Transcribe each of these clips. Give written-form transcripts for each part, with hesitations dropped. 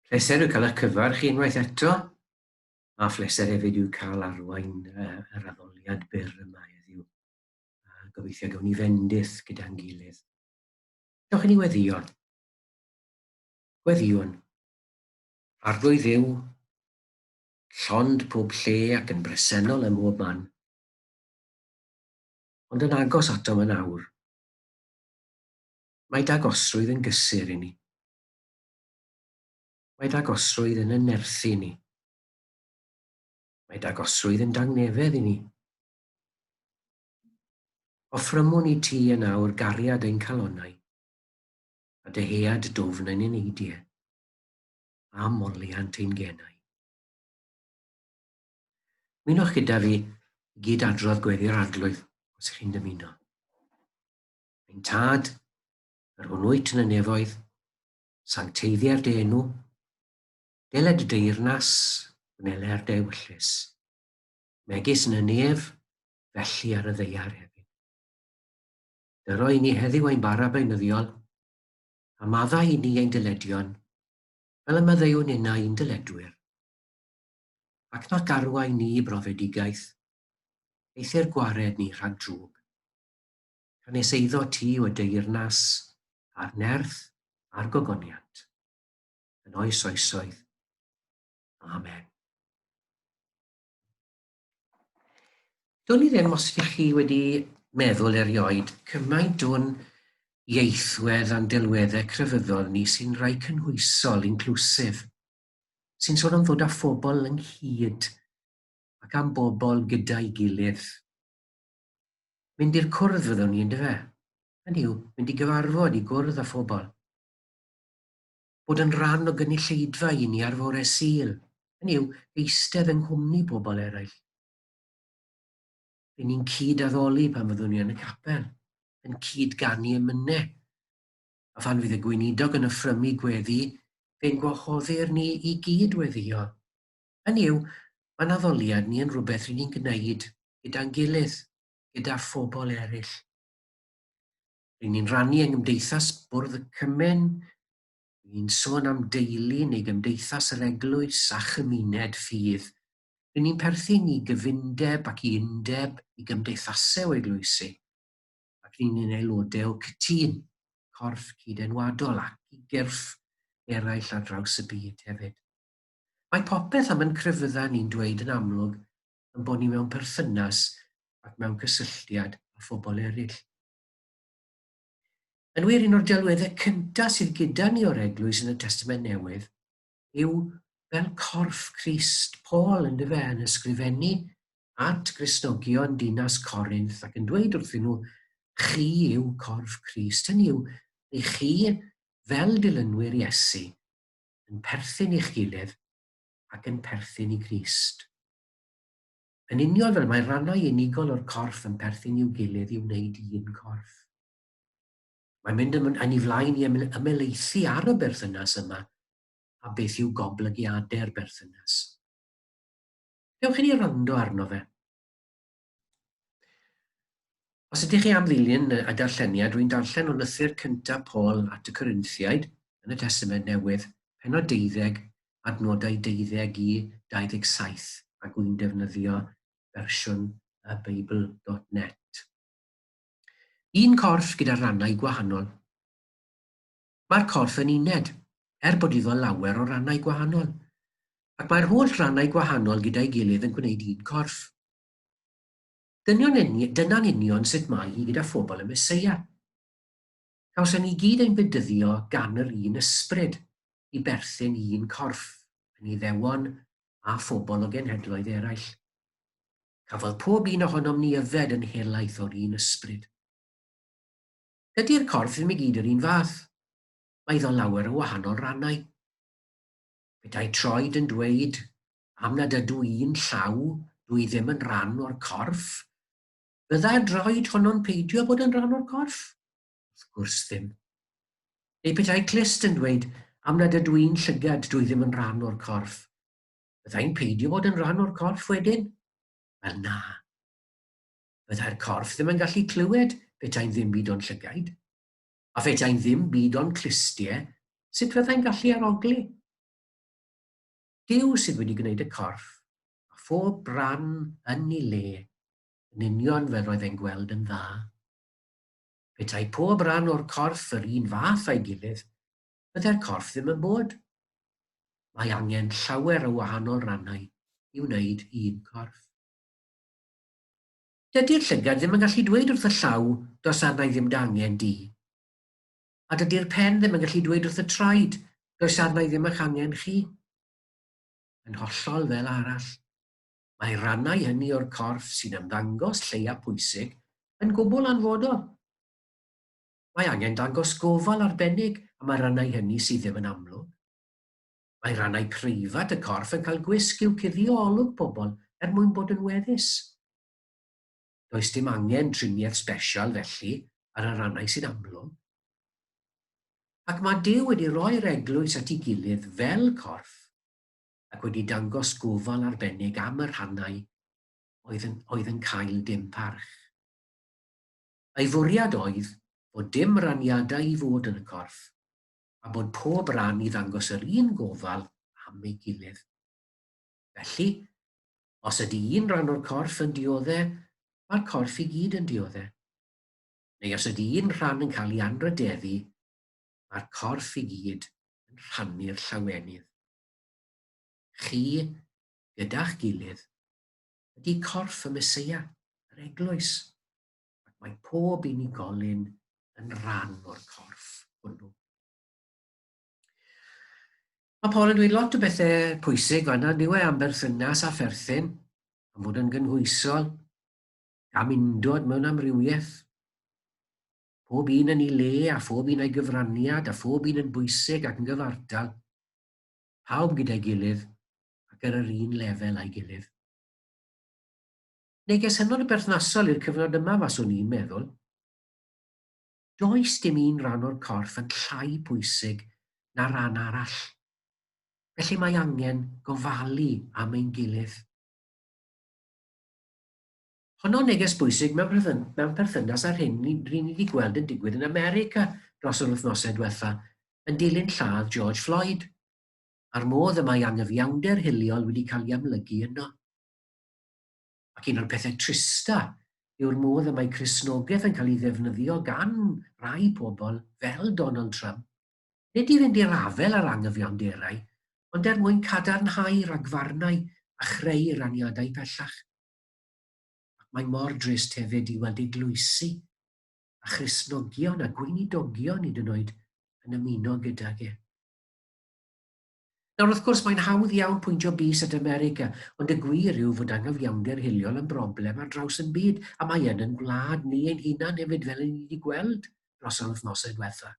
Pleser yw cael eich cyfarch chi unwaith eto, a phleser hefyd yw cael arwain yr addoliad byr yma heddiw. A gobeithio gawn ni fendith gyda'n gilydd. Dewch i ni weddio. Gweddiwn. Arglwydd Dduw, llond pob lle ac yn bresennol ym mhob man, ond yn agos atom yn awr. Mae dagosrwydd yn gysur i ni. Mae dagosrwydd yn yn nerthu ni. Mae dagosrwydd yn dangnefedd i ni. Offrymwn i ti yn awr gariad ein calonnau, a dyhead dwfn ein eneidiau, a moliant ein genau. Ymunwch gyda fi i gyd adrodd gweddi'r Arglwydd, os ych chi'n dymuno. Ein Tad, yr hwn wyt yn y nefoedd, sancteiddier dy enw, deled dy deyrnas, gwneler dy ewyllys, megis yn y nef, felly ar y ddaear hefyd. Dyro i ni heddiw ein bara beunyddiol, a maddau i ni ein dyledion, fel y maddeuwn innau i'n dyledwyr. Ac na garwain ni i brofedigaeth, eithr gwared ni rhag drwg. Canys eiddo ti yw y deyrnas, a'r nerth, a'r gogoniant, yn oes oesoedd. Amen. Dwn i ddim os ydych chi wedi meddwl erioed cymaint o'n ieithwedd a'n delweddau crefyddol ni sy'n rhai cynhwysol, inclusive, sy'n sôn am ddod â phobl ynghyd ac am bobl gyda'i gilydd. Mynd i'r cwrdd fyddwn ni, yndyfe? Hynny yw, mynd i gyfarfod, i gwrdd â phobl. Bod yn rhan o gynulleidfa i ni ar fore Sul. Hynny yw, eistedd yng nghwmni pobl eraill. Ry'n ni'n cyd-addoli pan fyddwn ni yn y capel, yn cyd-ganu emynau. A phan fydd y gweinidog yn offrymu gweddi, fe'n gwahoddir ni i gyd-weddïo. Hynny yw, mae'n addoliad ni yn rhywbeth ry'n ni'n gwneud gyda'n gilydd, gyda phobl eraill. Ry'n ni'n rhannu yng nghymdeithas Bwrdd y Cymun, ry'n ni'n sôn am deulu neu gymdeithas yr eglwys a chymuned ffydd. Ry'n ni'n perthyn i gyfundeb ac i undeb, i gymdeithasau o eglwysi, ac ry'n ni'n aelodau o Cytûn, corff cyd-enwadol ac i gyrff eraill ar draws y byd hefyd. Mae popeth am yn crefyddau ni'n dweud yn amlwg yn bod ni mewn perthynas ac mewn cysylltiad â phobl eraill. Yn wir, un o'r delweddau cyntaf sydd gyda ni o'r eglwys yn y Testament Newydd yw fel corff Crist. Paul, yn dyfe, yn ysgrifennu at Gristnogion dinas Corinth ac yn dweud wrthyn nhw, chi yw corff Crist. Hynny yw, i chi, fel dilynwyr Iesu, yn perthyn i'ch gilydd ac yn perthyn i Grist. Yn union fel mae rhannau unigol o'r corff yn perthyn i'w gilydd i wneud un corff. Mae'n mynd yn, yn ei flaen i ymhelaethu ar y berthynas yma a beth yw goblygiadau'r berthynas. Dewch i ni rando arno fe. Os ydych chi am ddilyn y darlleniad, rwy'n darllen o lythyr cyntaf Paul at y Corinthiaid yn y Testament Newydd, pennod deuddeg, adnodau deuddeg i 27, ac wy'n defnyddio fersiwn y Beibl.net. Un corff gyda rannau gwahanol. Mae'r corff yn uned, er bod iddo lawer o rannau gwahanol, ac mae'r holl rannau gwahanol gyda'i gilydd yn gwneud un corff. Dynion dyna'n union sut mae hi gyda phobl y Meseia. Cawson ni gyd ein bedyddio gan yr un ysbryd i berthyn i un corff, yn Iddewon a phobl o genhedloedd eraill. Cafodd pob un ohonom ni yfed yn helaeth o'r un ysbryd. Dydy'r corff ddim i gyd yr un fath. Mae iddo lawer o wahanol rannau. Petai troed yn dweud, Am nad ydw i'n llaw, dw i ddim yn rhan o'r corff, fyddai'r droed honno'n peidio bod yn rhan o'r corff? Wrth gwrs ddim. Neu petai clust yn dweud, Am nad ydw i'n llygad, dw i ddim yn rhan o'r corff, fyddai'n peidio bod yn rhan o'r corff wedyn? Wel na. Fyddai'r corff ddim yn gallu clywed petai'n ddim byd o'n llygaid. A phetai'n ddim byd o'n clustiau, sut fyddai'n gallu arogli? Duw sydd wedi gwneud y corff, a phob ran yn ei le, yn union fel roedd e'n gweld yn dda. Petai pob rhan o'r corff yr un fath â'i gilydd, byddai'r corff ddim yn bod. Mae angen llawer o wahanol rannau i wneud un corff. Dydy'r llygad ddim yn gallu dweud wrth y llaw, 'Does arna i ddim dy angen di. A dydy'r pen ddim yn gallu dweud wrth y traed, 'Does arna i ddim eich angen chi. Yn hollol fel arall. Mae rhannau hynny o'r corff sy'n ymddangos lleia pwysig yn gwbl anfodol. Mae angen dangos gofal arbennig am y rhannau hynny sydd ddim yn amlwg. Mae rhannau preifat y corff yn cael gwisg i'w cuddio o olwg pobl er mwyn bod yn weddus. Does dim angen triniaeth sbesial felly ar y rhannau sy'n amlwg. Ac mae Duw wedi rhoi'r eglwys at ei gilydd fel corff ac wedi dangos gofal arbennig am y rhannau oedd yn, oedd yn cael dim parch. Ei fwriad oedd bod dim raniadau i fod yn y corff, a bod pob rhan i ddangos yr un gofal am ei gilydd. Felly, os ydy un rhan o'r corff yn diodde, mae'r corff i gyd yn diodde. Neu os ydy un rhan yn cael ei anrhydeddu, mae'r corff i gyd yn rhannu'r llawenydd. Chi, gyda'ch gilydd, ydy corff y Meseia, yr eglwys, ac mae pob unigolyn yn rhan o'r corff hwnnw. Mae Paul yn dweud lot o bethau pwysig fanna, nid e am berthynas a pherthyn, am fod yn gynhwysol, am undod mewn amrywiaeth, Pob un yn ei le a phob un a'i gyfraniad a phob un yn bwysig ac yn gyfartal. Pawb gyda'i gilydd ac ar yr un lefel a'i gilydd. Neges hynod o berthnasol i'r cyfnod yma faswn i'n meddwl. Does dim un ran o'r corff yn llai pwysig na ran arall. Felly mae angen gofalu am ein gilydd. Honno'n neges bwysig mewn mewn perthynas â'r hyn ry'n ni wedi gweld yn digwydd yn America dros yr wythnosau diwetha yn dilyn lladd George Floyd, a'r modd y mae angyfiawnder hiliol wedi cael ei amlygu yno. Ac un o'r pethau trista yw'r modd y mae Cristnogaeth yn cael ei ddefnyddio gan rai pobl fel Donald Trump, nid i fynd i'r afael â'r angyfiawnderau, ond er mwyn cadarnhau rhagfarnau a chreu raniadau pellach. Ac mae mor drist hefyd i weld eglwysi a Christnogion a gweinidogion hyd yn oed yn ymuno gydag e. Nawr, wrth gwrs, mae'n hawdd iawn pwyntio bys at America, ond y gwir yw fod angyfiawnder hiliol yn broblem ar draws yn byd, a mae yn yn gwlad ni ein hunan hefyd, fel ni wedi gweld dros yr wythnosau diwetha.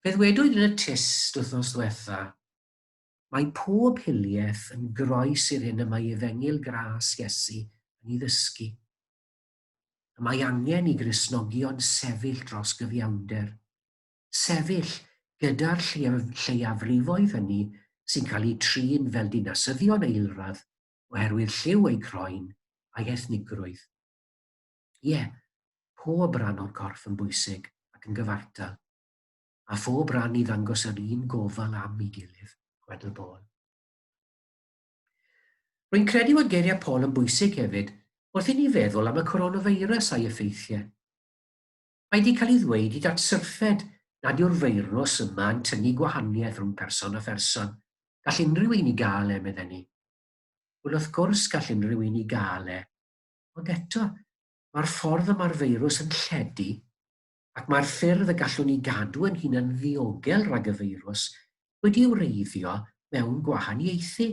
Fe ddwedwyd yn y tyst wythnos diwetha Mae pob hiliaeth yn groes i'r hyn y mae Efengyl Gras Iesu yn ei ddysgu. Y mae angen i Gristnogion sefyll dros gyfiawnder. Sefyll gyda'r lleiafrifoedd hynny sy'n cael eu trin fel dinasyddion eilradd oherwydd lliw eu croen a'u hethnigrwydd. Ie, pob rhan o'r corff yn bwysig ac yn gyfartal. a phob ran i ddangos yr un gofal am ei gilydd, chwedl Paul. Rwy'n credu fod geiriau Paul yn bwysig hefyd wrth i ni feddwl am y coronavirus a'i effeithiau. Mae wedi cael ei ddweud hyd at syrffed nad yw'r feirws yma yn tynnu gwahaniaeth rhwng person a pherson. Gall unrhyw un i gael e, medden ni. Wel, wrth gwrs gall unrhyw un i gael e, ond eto, mae'r ffordd y mae'r feirws yn lledu ac mae'r ffyrdd y gallwn ni gadw ein hunain ddiogel rhag y feirws wedi wreiddio mewn gwahaniaethu.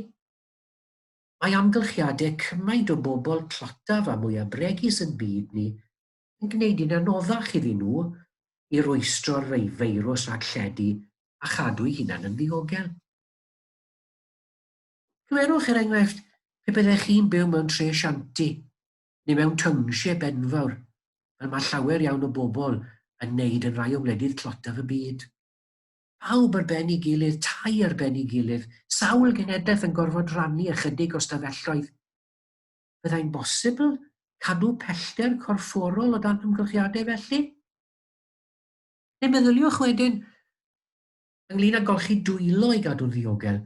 Mae amgylchiadau cymaint o bobl tlotaf a mwyaf bregus yn byd ni yn gwneud hi'n anoddach iddyn nhw i rwystro'r feirws rhag lledu a chadw'u hunain yn ddiogel. Cymerwch, er enghraifft, pe byddech chi'n byw mewn tre sianti neu mewn township enfawr, fel mae llawer iawn o bobl yn neud yn rhai o wledydd tlotaf y byd. Pawb ar ben ei gilydd, tai ar ben ei gilydd, sawl genhedlaeth yn gorfod rhannu ychydig o stafelloedd. Byddai'n bosibl cadw pellter corfforol o dan amgylchiadau felly? Neu meddyliwch wedyn. Ynglyn â golchi dwylo i gadw'n ddiogel,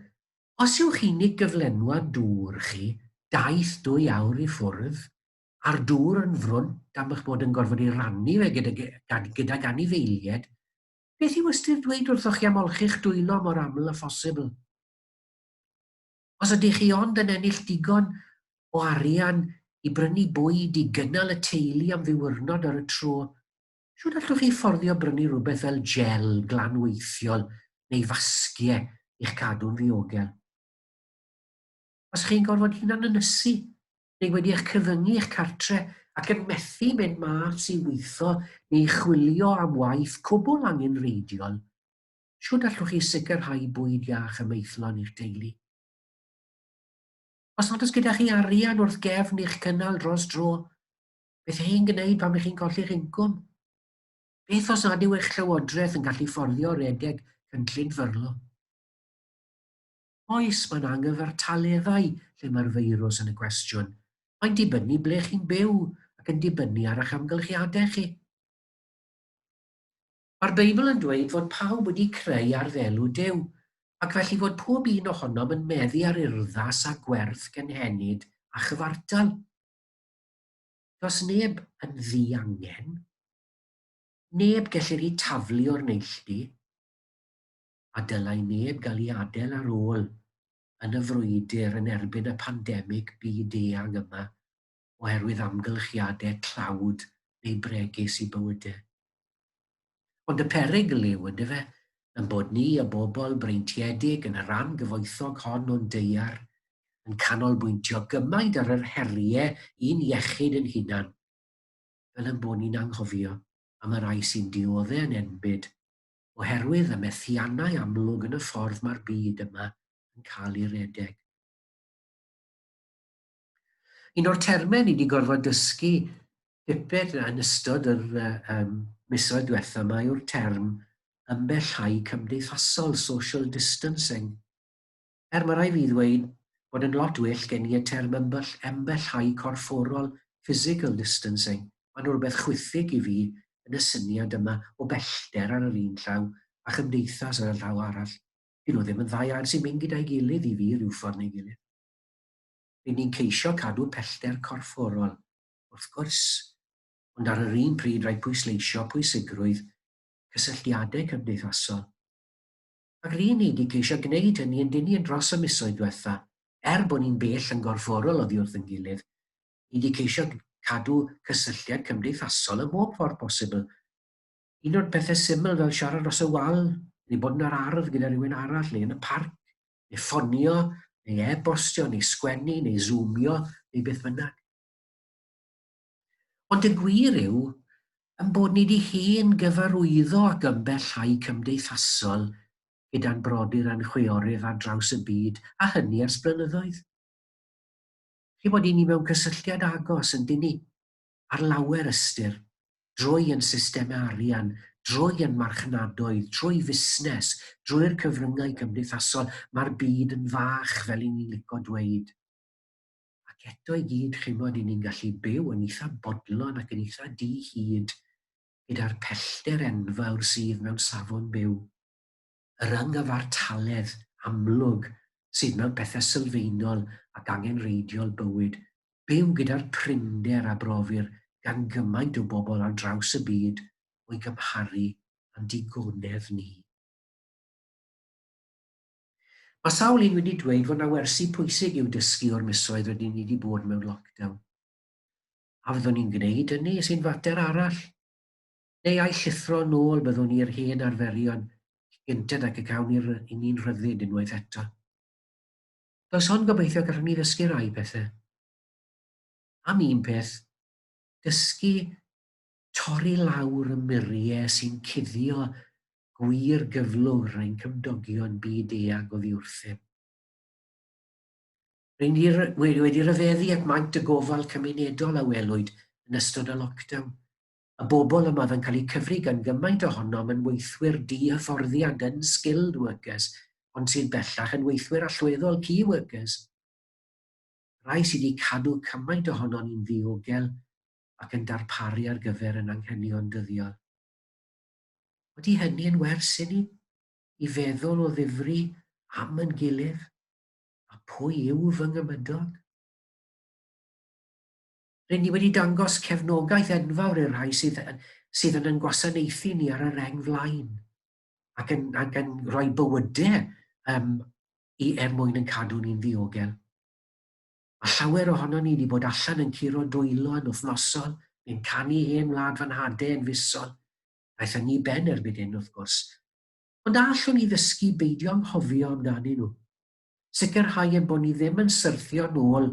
os yw'ch unig gyflenwad dŵr chi daith dwy awr i ffwrdd, a'r dŵr yn frwnt am eich bod yn gorfod ei rannu fe gyda, gydag anifeiliaid, beth yw ystyr dweud wrthoch chi am olchi'ch dwylo mor aml â phosibl? Os ydych chi ond yn ennill digon o arian i brynu bwyd i gynnal y teulu am ddiwrnod ar y tro, shwt allwch chi fforddio brynu rhywbeth fel gel glanweithiol neu fasgiau i'ch cadw'n ddiogel? Os chi'n gorfod hunan-ynysu neu wedi eich cyfyngu i'ch cartre ac yn methu mynd mas i weithio neu chwilio am waith cwbl angenrheidiol, shwt allwch chi sicrhau bwyd iach a maethlon i'ch teulu? Os nad oes gyda chi arian wrth gefn i'ch cynnal dros dro, beth ych chi'n gwneud pan ych chi'n colli'ch incwm? Beth os nad yw eich llywodraeth yn gallu fforddio redeg cynllun ffyrlo? Oes, mae'n anghyfartaleddau lle mae'r feirws yn y cwestiwn. Mae'n dibynnu ble chi'n byw ac yn dibynnu ar eich amgylchiadau chi. Mae'r Beibl yn dweud fod pawb wedi creu ar ddelw Duw, ac felly fod pob un ohonom yn meddu ar urddas a gwerth cynhenid a chyfartal. Does neb yn ddiangen. Neb gellir eu taflu o'r neilltu. A dylai neb gael ei adael ar ôl yn y frwydr yn erbyn y pandemig byd-eang yma oherwydd amgylchiadau tlawd neu bregus i bywydau. Ond y perygl yw, yndyfe, yn bod ni, y bobl breintiedig yn y ran gyfoethog hon o'n daear, yn canolbwyntio gymaint ar yr heriau i'n iechyd yn hunan, fel yn bod ni'n anghofio am y rhai sy'n diodde' yn enbyd oherwydd y methiannau amlwg yn y ffordd mae'r byd yma yn cael ei redeg. Un o'r termau ni wedi gorfod dysgu dipyn yn ystod yr um, misoedd diwetha yma yw'r term ymbellhau cymdeithasol, social distancing. Er mae rai fi ddweud bod yn lot well gen i y term ymbell, ymbellhau corfforol, physical distancing. Mae'n rhywbeth chwithig i fi yn y syniad yma o bellter ar yr un llaw a chymdeithas ar y llaw arall. Dyn nhw ddim yn ddau air sy'n mynd gyda'i gilydd i fi rhyw ffordd neu gilydd. Ry'n ni'n ceisio cadw pellter corfforol, wrth gwrs, ond ar yr un pryd rhaid pwysleisio pwysigrwydd cysylltiadau cymdeithasol. Ac ry'n ni wedi ceisio gwneud hynny yn dyn ni yn dros y misoedd diwetha, er bod ni'n bell yn gorfforol oddi wrth yn gilydd, ni wedi ceisio cadw cysylltiad cymdeithasol ym mhob ffordd posibl. Un o'r pethau syml fel siarad dros y wal, neu bod yn yr ardd gyda rhywun arall, neu yn y parc, neu ffonio, neu e-bostio, neu sgwennu, neu zoomio, neu beth bynnag. Ond y gwir yw, yn bod ni wedi hen gyfarwyddo ac ymbellhau cymdeithasol gyda'n brodyr a'n chwiorydd ar draws y byd, a hynny ers blynyddoedd. Chi bod i ni mewn cysylltiad agos, yn dyn ni, ar lawer ystyr, drwy yn systemau arian, drwy yn marchnadoedd, trwy fusnes, drwy'r cyfryngau cymdeithasol, mae'r byd yn fach, fel i ni'n lico dweud. Ac eto i gyd, chimod, i ni'n gallu byw yn eitha bodlon ac yn eitha di-hid gyda'r pellter enfawr sydd mewn safon byw. Yr ynghyfartaledd amlwg sydd mewn pethau sylfaenol ac angenrheidiol bywyd, byw gyda'r prinder a brofir gan gymaint o bobl ar draws y byd o'i gymharu â'n digonedd ni. Mae sawl un wedi dweud fod 'na wersi pwysig i'w dysgu o'r misoedd rydyn ni wedi bod mewn lockdown. A fyddwn ni'n gwneud hynny sy'n fater arall? Neu ai llithro nôl byddwn ni i'r hen arferion gynted ac y cawn ni'r i ni'n rhyddid unwaith eto? Does ond gobeithio gallwn ni ddysgu rai pethau. Am un peth, dysgu torri lawr y muriau sy'n cuddio gwir gyflwr ein cymdogion byd eang oddi wrthym. Ry'n ni wedi rhyfeddu at maint y gofal cymunedol a welwyd yn ystod y lockdown. Y bobl yma oedd yn cael eu cyfri gan gymaint ohonom yn weithwyr di-hyfforddiant, unskilled workers, ond sydd bellach yn weithwyr allweddol, key workers. Rhai sydd wedi cadw cymaint ohonon ni'n ddiogel ac yn darparu ar gyfer yn anghenion dyddiol. Ydy hynny yn wers i ni? i feddwl o ddifri am yn gilydd, a pwy yw fy nghymydog? Rŷn ni wedi dangos cefnogaeth enfawr i'r rhai sydd, sydd yn yn gwasanaethu ni ar y reng flaen ac yn, ac yn rhoi bywydau um, i, er mwyn yn cadw ni'n ddiogel. A llawer ohonon ni wedi bod allan yn curo dwylo yn wythnosol, neu'n canu hen wlad fy nhade yn fisol. Daeth hynny i ben erbyn hyn, wrth gwrs. Ond a allwn ni ddysgu beidio anghofio amdanyn nhw? Sicrhau ein bod ni ddim yn syrthio nôl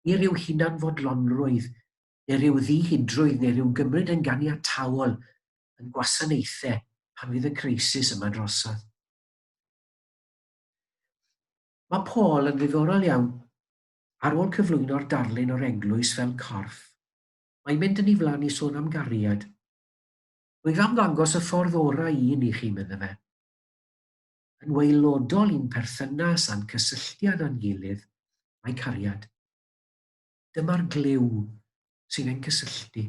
i ryw hunanfodlonrwydd, neu ryw ddihidrwydd, neu ryw gymryd yn ganiataol yn gwasanaethau pan fydd y creisis yma drosodd. Mae Paul yn ddiddorol iawn. Ar ôl cyflwyno'r darlun o'r eglwys fel corff, mae'n mynd yn ei flaen i sôn am gariad. Rwyf am ddangos y ffordd orau un i chi, medde fe. Yn waelodol i'n perthynas a'n cysylltiad â'n gilydd, mae cariad. Dyma'r gliw sy'n ein cysylltu,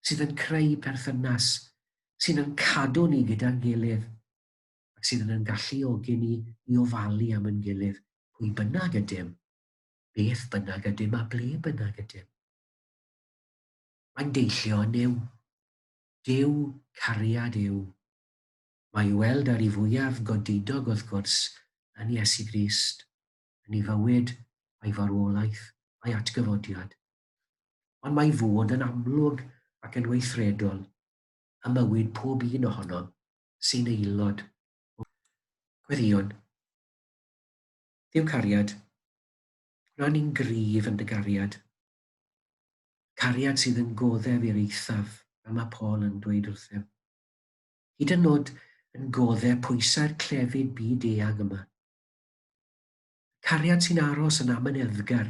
sydd yn creu perthynas, sy'n yn cadw ni gyda'n gilydd, ac sydd yn ein galluogi ni i ofalu am ein gilydd, pwy bynnag ydym, beth bynnag ydym a ble bynnag ydym. Mae'n deillio yn Nuw. Duw cariad yw. Mae i'w weld ar ei fwyaf godidog, wrth gwrs, yn Iesu Grist, yn ei fywyd a'i farwolaeth a'i atgyfodiad. Ond mae fod yn amlwg ac yn weithredol ym mywyd pob un ohonom sy'n aelod o Gweddïwn. Dduw cariad, gwna ni'n gryf yn dy gariad. Cariad sydd yn goddef i'r eithaf, fel mae Paul yn dweud wrthym. Hyd yn nod yn goddef pwysau'r clefyd byd eang yma. Cariad sy'n aros yn amyneddgar,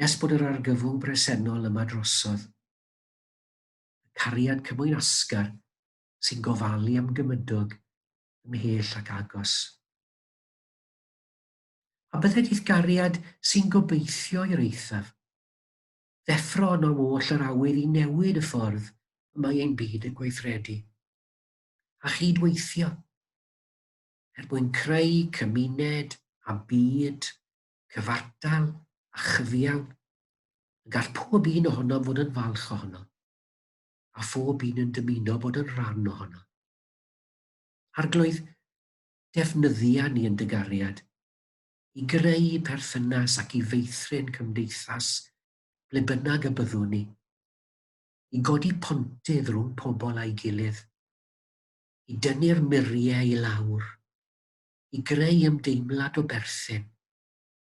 nes bod yr argyfwng bresennol yma drosodd. Y cariad cymwynasgar sy'n gofalu am gymydog ymhell ac agos. A bydded i'th gariad sy'n gobeithio i'r eithaf, ddeffro ynom oll yr awydd i newid y ffordd y mae ein byd yn gweithredu, a chyd-weithio, er mwyn creu cymuned a byd cyfartal a chyfiawn, y gall pob un ohonom fod yn falch ohono a phob un yn dymuno bod yn rhan ohono. Arglwydd, defnyddia ni yn dy gariad i greu perthynas ac i feithrin cymdeithas ble bynnag y byddwn ni, i godi pontydd rhwng pobl a'i gilydd, i dynnu'r muriau i lawr, i greu ymdeimlad o berthyn,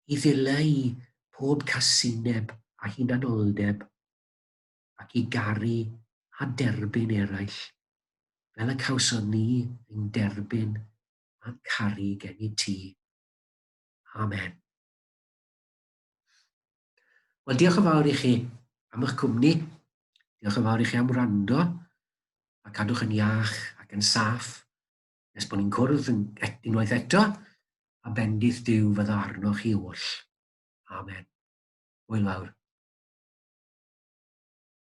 i ddileu pob casineb a hunanoldeb, ac i garu a derbyn eraill, fel y cawson ni ein derbyn a'n caru gen i ti. Amen. Wel, diolch yn fawr i chi am eich cwmni. Diolch yn fawr i chi am wrando a cadwch yn iach ac yn saff nes bod ni'n cwrdd yn unwaith eto a bendith Duw fydda arnoch chi oll. Amen. Hwyl fawr.